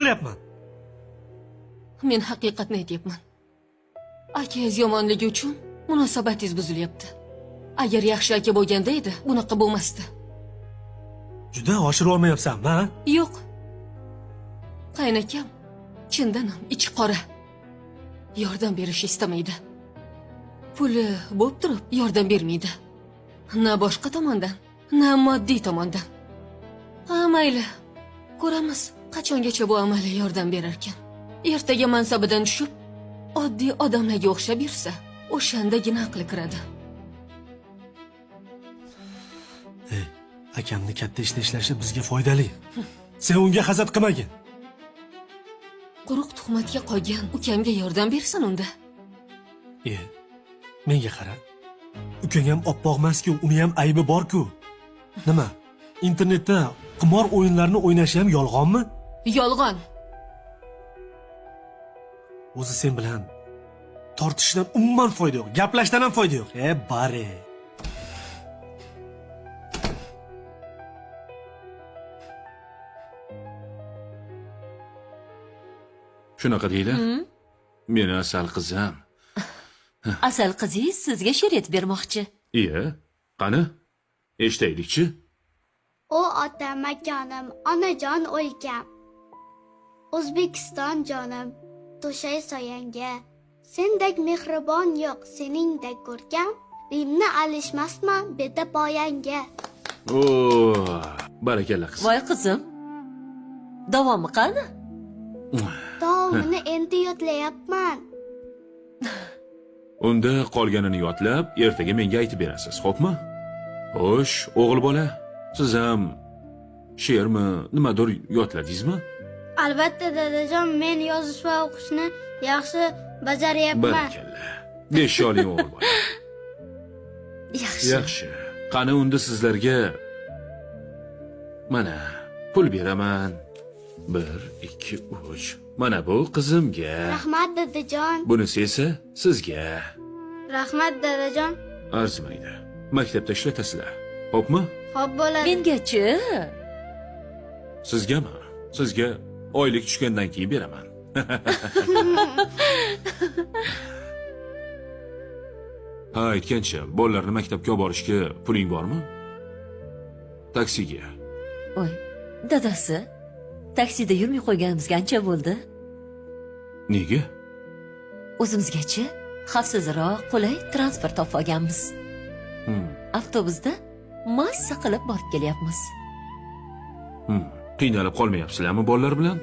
qilyapman. Men haqiqatni aytyapman. Akangiz yomonligi uchun munosabatingiz buzilyapti. Agar yaxshi aka bo'lganda edi, bunaqa bo'lmasdi. Juda oshirib olmayapsanmi, ha? Yo'q. Qaynakam chindan ham ichi qora. Yordam berishni istamaydi. Puli bo'lib turib yordam bermaydi. Na boshqa tomondan, na moddiy tomondan. Ha, mayli. Ko'ramiz, qachongacha bu amali yordam berarkan. Ertaga mansabidan tushib, oddiy odamlarga o'xshab yursa, o'shandagina aqli kiradi. Ey, akamni katta ishda ishlashi bizga foydali. Sen unga hasad qilmagin. Quruq tuhmatga qolgan ukamga yordam bersin unda. E, menga qara. Ukang ham oppoq emas-ku, uni ham aybi bor-ku. Nima? Internetda qimor o'yinlarini o'ynashi ham yolg'onmi? Yolg'on. O'zi sen bilan tortishishdan umuman foyda yo'q, gaplashdan ham foyda yo'q. E, bari. Shunaqa deylar. Meni asal qizim. Asal qizingiz sizga she'r aytib bermoqchi. Iya, qani? Eshitaylikchi. O ota makonim, onajon o'lkam. O'zbekiston jonim, to'shay soyangga. Sendek mehribon yo'q, seningdek ko'rkam. Rimni alishmasman beta poyangga. O, barakalla qizim. Voy qizim. Davomi qani? Davomini endi yodlayapman. Unda qolganini yodlab, ertaga menga aytib berasiz, xo'pmi? Xo'sh, o'g'il bola, siz ham she'rmi, nimadir yodladingizmi? Albatta dadajon, men yozish va o'qishni yaxshi bajaryapman. Barakalla. Besh oling o'g'il bola. Yaxshi. Yaxshi. Qani unda sizlarga mana pul beraman. 1 2 3. Mana bu qizimga. Rahmat dadajon. Bunisi esa sizga. Rahmat dadajon. Arzimaydi. Maktabda ishlatasizlar. Xo'pmi? Xo'p bo'ladi. Mengachi? Sizgami? Sizga oylik tushgandan keyin beraman. Ha, aytgancha, bolalarni maktabga olib borishga puling bormi? Taksiga. Voy, dadasi, taksida yurmay qo'yganimizga ancha bo'ldi. Nega? O'zimizgachi xavfsizroq, qulay transport topib olganmiz. Avtobusda massa qilib borib kelyapmiz. Qiynalib qolmayapsizlarmi bolalar bilan?